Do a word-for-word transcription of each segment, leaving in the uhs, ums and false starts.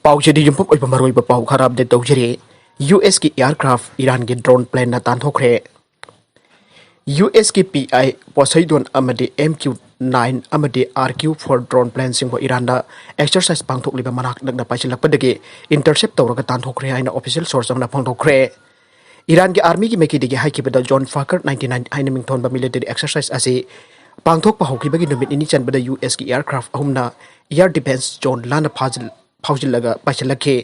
ꯄꯥꯎꯁꯤꯗꯤ ꯌꯨꯝꯐꯝ ꯑꯣꯏꯕ ꯃꯔꯨꯑꯣꯏꯕ ꯄꯥꯎ ꯈꯔ ꯑꯞꯗꯦꯠ ꯇꯧꯖꯔꯤ꯫ ꯌꯨ ꯑꯦꯁꯀꯤ ꯑꯦꯌꯥꯔꯀ꯭ꯔꯥꯐ ꯏꯔꯥꯟꯒꯤ ꯗ꯭ꯔꯣꯟ ꯄ꯭ꯂꯦꯟꯅ ꯇꯥꯟꯊꯣꯛꯈ꯭ꯔꯦ꯫ ꯌꯨ ꯑꯦꯁꯀꯤ ꯄꯤ ꯑꯥꯏ ꯄꯣꯁꯩꯗꯣꯟ ꯑꯃꯗꯤ ꯑꯦꯝ ꯀ꯭ꯌꯨ ꯅꯥꯏꯟ ꯑꯃꯗꯤ ꯑꯥꯔ ꯀ꯭ꯌꯨ ꯐꯣꯔ ꯗ꯭ꯔꯣꯟ ꯄ꯭ꯂꯦꯟꯁꯤꯡꯕꯨ ꯏꯔꯥꯟꯗ ꯑꯦꯛꯁꯔꯁꯥꯏꯁ ꯄꯥꯡꯊꯣꯛꯂꯤꯕ ꯃꯅꯥꯛ ꯅꯛꯅ ꯄꯥꯏꯁꯤꯜꯂꯛꯄꯗꯒꯤ ꯏꯟꯇꯔꯁꯦꯞ ꯇꯧꯔꯒ ꯇꯥꯟꯊꯣꯛꯈ꯭ꯔꯦ ꯍꯥꯏꯅ ꯑꯣꯐꯤꯁꯤꯌꯦꯜ ꯁꯣꯔꯁ ꯑꯃꯅ ꯐꯣꯡꯗꯣꯛꯈ꯭ꯔꯦ꯫ ꯏꯔꯥꯟꯒꯤ ꯑꯥꯔꯃꯤꯒꯤ ꯃꯥꯏꯀꯩꯗꯒꯤ ꯍꯥꯏꯈꯤꯕꯗ ꯖꯣꯟ ꯐꯥꯀꯔ ꯅꯥꯏꯟꯇꯤ ꯅꯥꯏꯟ ꯍꯥꯏꯅ ꯃꯤꯡꯊꯣꯟꯕ ꯃꯤꯂꯤꯇꯔꯤ ꯑꯦꯛꯁꯔꯁꯥꯏꯁ ꯑꯁꯤ ꯄꯥꯡꯊꯣꯛꯄ ꯍꯧꯈꯤꯕꯒꯤ ꯅꯨꯃꯤꯠ ꯅꯤꯅꯤ ꯆꯟꯕꯗ ꯌꯨ ꯑꯦꯁꯀꯤ ꯑꯦꯌꯥꯔꯀ꯭ꯔꯥꯐ ꯑꯍꯨꯝꯅ ꯑꯦꯌꯥꯔ ꯗꯤꯐꯦꯟꯁ ꯖꯣꯟ ꯂꯥꯟꯅ ꯐꯥꯖꯤꯜ-, ꯐꯥꯎꯖꯤꯜꯂꯒ ꯄꯥꯏꯁꯤꯜꯂꯛꯈꯤ꯫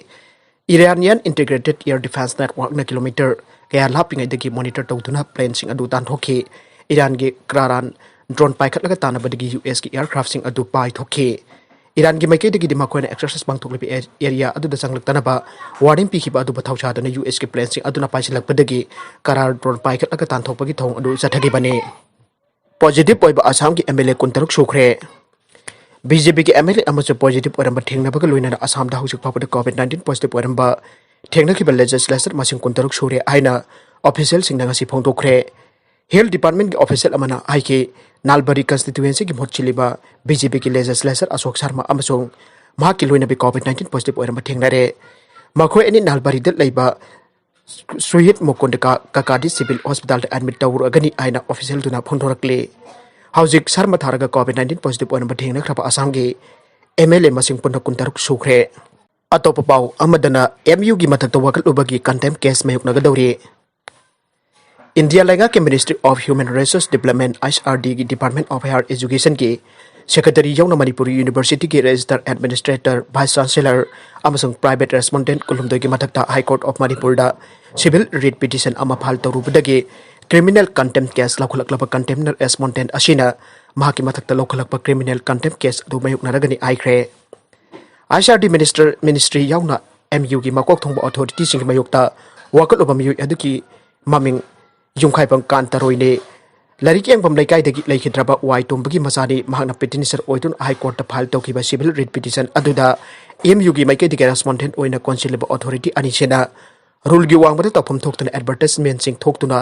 ꯏꯔꯥꯅꯤꯌꯟ ꯏꯟꯇꯤꯒ꯭ꯔꯦꯇꯦꯗ ꯑꯦꯌꯥꯔ ꯗꯤꯐꯦꯟꯁ ꯅꯦꯠꯋꯥꯔꯛꯅ ꯀꯤꯂꯣꯃꯤꯇꯔ ꯀꯌꯥ ꯂꯥꯞꯄꯤꯉꯩꯗꯒꯤ ꯃꯣꯅꯤꯇꯔ ꯇꯧꯗꯨꯅ ꯄ꯭ꯂꯦꯟꯁꯤꯡ ꯑꯗꯨ ꯇꯥꯟꯊꯣꯛꯈꯤ꯫ ꯏꯔꯥꯟꯒꯤ ꯀ꯭ꯔꯥꯔꯥꯟ ꯗ꯭ꯔꯣꯟ ꯄꯥꯏꯈꯠꯂꯒ ꯇꯥꯟꯅꯕꯗꯒꯤ ꯌꯨ ꯑꯦꯁꯀꯤ ꯑꯦꯌꯥꯔꯀ꯭ꯔꯥꯐꯁꯤꯡ ꯑꯗꯨ ꯄꯥꯏꯊꯣꯛꯈꯤ꯫ ꯏꯔꯥꯟꯒꯤ ꯃꯥꯏꯀꯩꯗꯒꯤꯗꯤ ꯃꯈꯣꯏꯅ ꯑꯦꯛꯁꯔꯁꯥꯏꯁ ꯄꯥꯡꯊꯣꯛꯂꯤꯕ ꯑꯦ-, ꯑꯦꯔꯤꯌꯥ ꯑꯗꯨꯗ ꯆꯪꯂꯛꯇꯅꯕ ꯋꯥꯔꯅꯤꯡ ꯄꯤꯈꯤꯕ ꯑꯗꯨꯕꯨ ꯊꯧꯁꯥꯗꯅ ꯌꯨ ꯑꯦꯁꯀꯤ ꯄ꯭ꯂꯦꯟꯁꯤꯡ ꯑꯗꯨꯅ ꯄꯥꯏꯁꯤꯜꯂꯛꯄꯗꯒꯤ ꯀ꯭ꯔꯥꯔ ꯗ꯭ꯔꯣꯟ ꯄꯥꯏꯈꯠꯂꯒ ꯇꯥꯟꯊꯣꯛꯄꯒꯤ ꯊꯧꯑꯣꯡ ꯑꯗꯨ ꯆꯠꯊꯈꯤꯕꯅꯤ꯫ ꯄꯣꯖꯤꯇꯤꯚ ꯑꯣꯏꯕ ꯑꯁꯥꯝꯒꯤ ꯑꯦꯝ ꯑꯦꯜ ꯑꯦ ꯀꯨꯟꯇꯔꯨꯛ ꯁꯨꯈ꯭ꯔꯦ꯫ ꯕꯤ ꯖꯦ ꯄꯤꯒꯤ ꯑꯦꯝ ꯑꯦꯜ ꯑꯦ ꯑꯃꯁꯨ ꯄꯣꯖꯤꯇꯤꯚ ꯑꯣꯏꯔꯝꯕ ꯊꯦꯡꯅꯕꯒ ꯂꯣꯏꯅꯅ ꯑꯁꯥꯝꯗ ꯍꯧꯖꯤꯛ ꯐꯥꯎꯕꯗ ꯀꯣꯚꯤꯗ ꯅꯥꯏꯟꯇꯤꯟ ꯄꯣꯖꯤꯇꯤꯚ ꯑꯣꯏꯔꯝꯕ ꯊꯦꯡꯅꯈꯤꯕ ꯂꯦꯖꯤꯁꯂꯦꯆꯔ ꯃꯁꯤꯡ ꯀꯨꯟꯇꯔꯨꯛ ꯁꯨꯔꯦ ꯍꯥꯏꯅ ꯑꯣꯐꯤꯁꯤꯌꯦꯜꯁꯤꯡꯅ ꯉꯁꯤ ꯐꯣꯡꯗꯣꯛꯈ꯭ꯔꯦ꯫ ꯍꯦꯜꯊ ꯗꯤꯄꯥꯔꯠꯃꯦꯟꯒꯤ ꯑꯣꯐꯤꯁꯤꯌꯦꯜ ꯑꯃꯅ ꯍꯥꯏꯈꯤ, ꯅꯥꯜꯕꯔꯤ ꯀꯟꯁꯇꯤꯇ꯭ꯌꯨꯋꯦꯟꯁꯤꯒꯤ ꯃꯍꯨꯠ ꯁꯤꯜꯂꯤꯕ ꯕꯤ ꯖꯦ ꯄꯤꯒꯤ ꯂꯦꯖꯤꯁꯂꯦꯆꯔ ꯑꯁꯣꯛ ꯁꯔꯃ ꯑꯃꯁꯨꯡ ꯃꯍꯥꯛꯀꯤ ꯂꯣꯏꯅꯕꯤ ꯀꯣꯚꯤꯗ ꯅꯥꯏꯟꯇꯤꯟ ꯄꯣꯖꯤꯇꯤꯚ ꯑꯣꯏꯔꯝꯕ ꯊꯦꯡꯅꯔꯦ꯫ ꯃꯈꯣꯏ ꯑꯅꯤ ꯅꯥꯜꯕꯔꯤꯗ ꯂꯩꯕ ꯁꯨꯍꯤꯠ ꯃꯨꯀꯨꯟꯗ ꯀꯥ-, ꯀꯥꯀꯥꯗꯤ ꯁꯤꯚꯤꯜ ꯍꯣꯁꯄꯤꯇꯥꯜꯗ ꯑꯦꯗꯃꯤꯠ ꯇꯧꯔꯒꯅꯤ ꯍꯥꯏꯅ ꯑꯣꯐꯤꯁꯤꯌꯦꯜꯗꯨꯅ ꯐꯣꯡꯗꯣꯔꯛꯂꯤ꯫ ꯍꯧꯖꯤꯛ ꯁꯔꯃ ꯊꯥꯔꯒ ꯀꯣꯚꯤꯗ ꯅꯥꯏꯟꯇꯤꯟ ꯄꯣꯖꯤꯇꯤꯚ ꯑꯣꯏꯔꯝꯕ ꯊꯦꯡꯅꯈ꯭ꯔꯕ ꯑꯁꯥꯝꯒꯤ ꯑꯦꯝ ꯑꯦꯜ ꯑꯦ ꯃꯁꯤꯡ ꯄꯨꯟꯅ ꯀꯨꯟꯇꯔꯨꯛ ꯁꯨꯈ꯭ꯔꯦ꯫ ꯑꯇꯣꯞꯄ ꯄꯥꯎ ꯑꯃꯗꯅ ꯑꯦꯝ ꯌꯨꯒꯤ ꯃꯊꯛꯇ ꯋꯥꯀꯠꯂꯨꯕꯒꯤ ꯀꯟꯇꯦꯝ ꯀꯦꯁ ꯃꯥꯌꯣꯛꯅꯒꯗꯧꯔꯤ꯫ ꯏꯟꯗꯤꯌꯥ ꯂꯩꯉꯥꯛꯀꯤ Ministry of Human Resource Development, I S R ꯗꯤꯒꯤ Department of Higher Educationꯒꯤ ꯁꯦꯀ꯭ꯔꯦꯇꯔꯤ ꯌꯥꯎꯅ ꯃꯅꯤꯄꯨꯔ ꯌꯨꯅꯤꯚꯔꯁꯤꯇꯤꯒꯤ ꯔꯦꯖꯤꯁꯇꯔ ꯑꯦꯗꯃꯤꯅꯤꯁꯇ꯭ꯔꯦꯇꯔ, ꯚꯥꯏꯁ ꯆꯥꯟꯁꯦꯂꯔ ꯑꯃꯁꯨꯡ ꯄ꯭ꯔꯥꯏꯚꯦꯠ ꯔꯦꯁꯄꯣꯟꯗꯦꯟꯠ ꯀꯨꯟꯍꯨꯝꯗꯣꯏꯒꯤ ꯃꯊꯛꯇ ꯍꯥꯏ ꯀꯣꯔꯠ ꯑꯣꯐ ꯃꯅꯤꯄꯨꯔꯗ ꯁꯤꯚꯤꯜ ꯔꯤꯠ ꯄꯤꯇꯤꯁꯟ ꯑꯃ ꯐꯥꯏꯜ ꯇꯧꯔꯨꯕꯗꯒꯤ ꯀ꯭ꯔꯤꯃꯤꯅꯦꯜ ꯀꯟꯇꯦꯝ ꯀꯦꯁ ꯂꯧꯈꯠꯂꯛꯂꯕ ꯀꯟꯇꯦꯝꯅꯔ ꯔꯦꯁꯄꯣꯟꯗꯦꯟꯠ ꯑꯁꯤꯅ ꯃꯍꯥꯛꯀꯤ ꯃꯊꯛꯇ ꯂꯧꯈꯠꯂꯛꯄ ꯀ꯭ꯔꯤꯃꯤꯅꯦꯜ ꯀꯟꯇꯦꯝ ꯀꯦꯁ ꯑꯗꯨ ꯃꯥꯌꯣꯛꯅꯔꯒꯅꯤ ꯍꯥꯏꯈ꯭ꯔꯦ꯫ ꯑꯥꯏ S R D minister, ministry ꯌꯥꯎꯅ ꯑꯦꯝ ꯌꯨꯒꯤ ꯃꯀꯣꯛ ꯊꯣꯡꯕ ꯑꯣꯊꯣꯔꯤꯇꯤꯁꯤꯡꯒꯤ ꯃꯥꯌꯣꯛꯇ ꯋꯥꯀꯠꯂꯨꯕ ꯃꯤꯑꯣꯏ ꯑꯗꯨꯒꯤ ꯃꯃꯤꯡ ꯌꯨꯝꯈꯥꯏꯕꯝ ꯀꯥꯟꯇ ꯔꯣꯏꯅꯦ꯫ ꯂꯥꯏꯔꯤꯛ ꯌꯦꯡꯐꯝ ꯂꯩꯀꯥꯏꯗꯒꯤ ꯂꯩꯈꯤꯗ꯭ꯔꯕ ꯋꯥꯏ ꯇꯣꯝꯕꯒꯤ ꯃꯆꯥꯅꯤ꯫ ꯃꯍꯥꯛꯅ ꯄꯤꯇꯤꯁꯅꯔ ꯑꯣꯏꯗꯨꯅ ꯍꯥꯏ ꯀꯣꯔꯠꯇ ꯐꯥꯏꯜ ꯇꯧꯈꯤꯕ ꯁꯤꯚꯤꯜ ꯔꯤꯠ ꯄꯤꯇꯤꯁꯟ ꯑꯗꯨꯗ ꯑꯦꯝ ꯌꯨꯒꯤ ꯃꯥꯏꯀꯩꯗꯒꯤ ꯔꯦꯁꯄꯣꯟꯗꯦꯟꯠ ꯑꯣꯏꯅ ꯀꯣꯟꯁꯤꯜꯂꯤꯕ ꯑꯣꯊꯣꯔꯤꯇꯤ ꯑꯅꯤꯁꯤꯅ ꯔꯨꯜꯒꯤ ꯋꯥꯡꯃꯗ ꯇꯧꯐꯝ ꯊꯣꯛꯇꯅ ꯑꯦꯗꯚꯔꯇꯥꯏꯖꯃꯦꯟꯠꯁꯤꯡ ꯊꯣꯛꯇꯨꯅ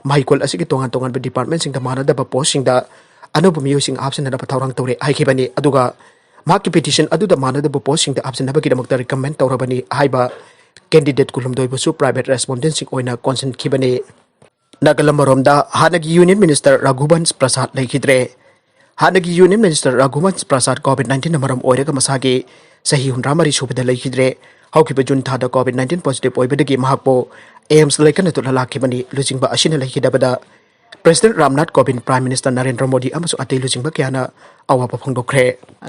ꯃꯍꯩꯀꯣꯜ ꯑꯁꯤꯒꯤ ꯇꯣꯉꯥꯟ ꯇꯣꯉꯥꯟꯕ ꯗꯤꯄꯥꯔꯠꯃꯦꯟꯠꯁꯤꯡꯗ ꯃꯥꯟꯅꯗꯕ ꯄꯣꯁꯁꯤꯡꯗ ꯑꯅꯧꯕ ꯃꯤꯑꯣꯏꯁꯤꯡ ꯍꯥꯞꯆꯤꯟꯅꯅꯕ ꯊꯧꯔꯥꯡ ꯇꯧꯔꯦ ꯍꯥꯏꯈꯤꯕꯅꯤ꯫ ꯑꯗꯨꯒ ꯃꯍꯥꯛꯀꯤ ꯄꯤꯇꯤꯁꯟ ꯑꯗꯨꯗ ꯃꯥꯟꯅꯗꯕ ꯄꯣꯁꯁꯤꯡꯗ ꯍꯥꯞꯆꯤꯟꯅꯕꯒꯤꯗꯃꯛꯇ ꯔꯤꯀꯃꯦꯟ ꯇꯧꯔꯕꯅꯤ ꯍꯥꯏꯕ ꯀꯦꯟꯗꯤꯗꯦꯠ ꯀꯨꯟꯍꯨꯝꯗꯣꯏꯕꯨꯁꯨ ꯄ꯭ꯔꯥꯏꯚꯦꯠ ꯔꯦꯁꯄꯣꯟꯗꯦꯟꯁꯤꯡ ꯑꯣꯏꯅ ꯀꯣꯟꯁꯤꯟꯈꯤꯕꯅꯤ꯫ ꯅꯥꯒꯥꯂꯝ ꯑꯃꯔꯣꯝꯗ ꯍꯥꯟꯅꯒꯤ ꯌꯨꯅꯤꯌꯟ ꯃꯤꯅꯤꯁꯇꯔ ꯔꯘꯨꯕꯟꯁ ꯄ꯭ꯔꯁꯥꯗ ꯂꯩꯈꯤꯗ꯭ꯔꯦ꯫ ꯍꯥꯟꯅꯒꯤ ꯌꯨꯅꯤꯌꯟ ꯃꯤꯅꯤꯁꯇꯔ ꯔꯘꯨꯕꯟꯁ ꯄ꯭ꯔꯁꯥꯗ ꯀꯣꯚꯤꯗ ꯅꯥꯏꯟꯇꯤꯟꯅ ꯃꯔꯝ ꯑꯣꯏꯔꯒ ꯃꯁꯥꯒꯤ ꯆꯍꯤ ꯍꯨꯝꯗ꯭ꯔꯥ ꯃꯔꯤ ꯁꯨꯕꯗ ꯂꯩꯈꯤꯗ꯭ꯔꯦ꯫ ꯍꯧꯈꯤꯕ ꯖꯨꯟ ꯊꯥꯗ ꯀꯣꯚꯤꯗ ꯅꯥꯏꯟꯇꯤꯟ ꯄꯣꯖꯤꯇꯤꯚ ꯑꯣꯏꯕꯗꯒꯤ ꯃꯍꯥꯛꯄꯨ ꯑꯦꯝꯁ ꯂꯩꯀꯠꯅꯗꯨꯅ ꯂꯥꯛꯈꯤꯕꯅꯤ꯫ ꯂꯨꯆꯤꯡꯕ ꯑꯁꯤꯅ ꯂꯩꯈꯤꯗꯕꯗ president Ramnath Kovind, prime minister Narendra Modi ꯑꯃꯁꯨꯡ ꯑꯇꯩ ꯂꯨꯆꯤꯡꯕ ꯀꯌꯥꯅ ꯑꯋꯥꯕ ꯐꯣꯡꯗꯣꯛꯈ꯭ꯔꯦ꯫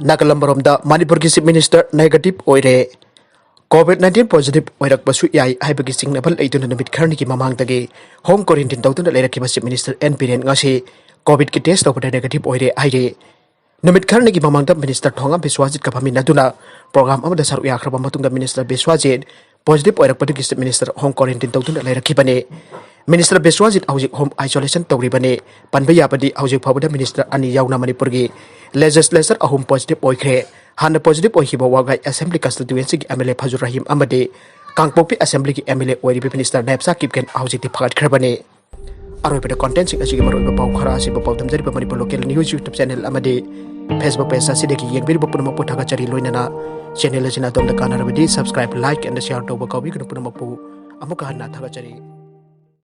ꯅꯥꯒꯥꯂꯝ ꯑꯃꯔꯣꯝꯗ ꯃꯅꯤꯄꯨꯔꯒꯤ ꯆꯤꯐ ꯃꯤꯅꯤꯁꯇꯔ ꯅꯦꯒꯦꯇꯤꯚ ꯑꯣꯏꯔꯦ꯫ ꯀꯣꯚꯤꯗ ꯅꯥꯏꯟꯇꯤꯟ ꯄꯣꯖꯤꯇꯤꯚ ꯑꯣꯏꯔꯛꯄꯁꯨ ꯌꯥꯏ ꯍꯥꯏꯕꯒꯤ ꯆꯤꯡꯅꯕ ꯂꯩꯗꯨꯅ ꯅꯨꯃꯤꯠ ꯈꯔꯅꯤꯒꯤ ꯃꯃꯥꯡꯗꯒꯤ ꯍꯣꯝ ꯀ꯭ꯋꯥꯔꯦꯟꯇꯤꯟ ꯇꯧꯗꯨꯅ ꯂꯩꯔꯛꯈꯤꯕ ꯆꯤꯐ ꯃꯤꯅꯤꯁꯇꯔ ꯑꯦꯟ ꯕꯤꯔꯦꯟ ꯉꯁꯤ ꯀꯣꯚꯤꯗꯀꯤ ꯇꯦꯁ ꯇꯧꯕꯗ ꯅꯦꯒꯦꯇꯤꯚ ꯑꯣꯏꯔꯦ ꯍꯥꯏꯔꯦ꯫ ꯅꯨꯃꯤꯠ ꯈꯔꯅꯤꯒꯤ ꯃꯃꯥꯡꯗ ꯃꯤꯅꯤꯁꯇꯔ ꯊꯣꯉꯥꯝ ꯕꯤꯁ꯭ꯋꯥꯖꯤꯠꯀ ꯐꯝꯃꯤꯟꯅꯗꯨꯅ ꯄ꯭ꯔꯣꯒ꯭ꯔꯥꯝ ꯑꯃꯗ ꯁꯔꯨꯛ ꯌꯥꯈ꯭ꯔꯕ ꯃꯇꯨꯡꯗ ꯃꯤꯅꯤꯁꯇꯔ ꯕꯤꯁ꯭ꯋꯥꯖꯤꯠ ꯄꯣꯖꯤꯇꯤꯚ ꯑꯣꯏꯔꯛꯄꯗꯒꯤ ꯆꯤꯐ ꯃꯤꯅꯤꯁꯇꯔ ꯍꯣꯝ ꯀ꯭ꯋꯥꯔꯦꯟꯇꯤꯟ ꯇꯧꯗꯨꯅ ꯂꯩꯔꯛꯈꯤꯕꯅꯤ꯫ ꯃꯤꯅꯤꯁꯇꯔ ꯕꯤꯁ꯭ꯋꯥꯖꯤꯠ ꯍꯧꯖꯤꯛ ꯍꯣꯝ ꯑꯥꯏꯁꯣꯂꯦꯁꯟ ꯇꯧꯔꯤꯕꯅꯤ꯫ ꯄꯟꯕ ꯌꯥꯕꯗꯤ ꯍꯧꯖꯤꯛ ꯐꯥꯎꯕꯗ ꯃꯤꯅꯤꯁꯇꯔ ꯑꯅꯤ ꯌꯥꯎꯅ ꯃꯅꯤꯄꯨꯔꯒꯤ ꯂꯦꯖꯤꯁꯂꯦꯆꯔ ꯑꯍꯨꯝ ꯄꯣꯖꯤꯇꯤꯚ ꯑꯣꯏꯈ꯭ꯔꯦ꯫ ꯍꯥꯟꯅ ꯄꯣꯖꯤꯇꯤꯚ ꯑꯣꯏꯈꯤꯕ ꯋꯥꯒꯥꯏ assembly ꯀꯟꯁꯇꯤꯇ꯭ꯋꯦꯟꯁꯤꯒꯤ M L A ꯐꯖꯨꯔ Rahim ꯑꯃꯗꯤ ꯀꯥꯡꯄꯣꯛꯄꯤ ꯑꯦꯁꯦꯝꯕ꯭ꯂꯤꯒꯤ ꯑꯦꯝ ꯑꯦꯜ ꯑꯦ ꯑꯣꯏꯔꯤꯕ ꯃꯤꯅꯤꯁꯇꯔ ꯅꯥꯏꯕꯁꯥ ꯀꯤꯞꯒꯦꯟ ꯍꯧꯖꯤꯛꯇꯤ ꯐꯒꯠꯈ꯭ꯔꯕꯅꯤ꯫ ꯑꯔꯣꯏꯕꯗ ꯀꯣꯟꯇꯦꯟꯁꯤꯡ ꯑꯁꯤꯒꯤ ꯃꯔꯨꯑꯣꯏꯕ ꯄꯥꯎ ꯈꯔ ꯑꯁꯤꯕꯨ ꯄꯥꯎꯗꯝꯖꯔꯤꯕ Manipur local news YouTube channel ꯑꯃꯗꯤ ꯐꯦꯁꯕꯨꯛ ꯄꯦꯖ ꯑꯁꯤꯗꯒꯤ ꯌꯦꯡꯕꯤꯔꯤꯕ ꯄꯨꯝꯅꯃꯛꯄꯨ ꯊꯥꯒꯠꯆꯔꯤ꯫ ꯂꯣꯏꯅꯅ ꯆꯦꯅꯦꯜ ꯑꯁꯤꯅ ꯑꯗꯣꯝꯗ ꯀꯥꯟꯅꯔꯕꯗꯤ ꯁꯕꯁꯀ꯭ꯔꯥꯏꯕ, ꯂꯥꯏꯛ ꯑꯦꯟ ꯁꯤꯌꯥꯔ ꯇꯧꯕ ꯀꯥꯎꯕꯤꯒꯅꯨ꯫ ꯄꯨꯝꯅꯃꯛꯄꯨ ꯑꯃꯨꯛꯀ ꯍꯟꯅ ꯊꯥꯒꯠꯆꯔꯤ꯫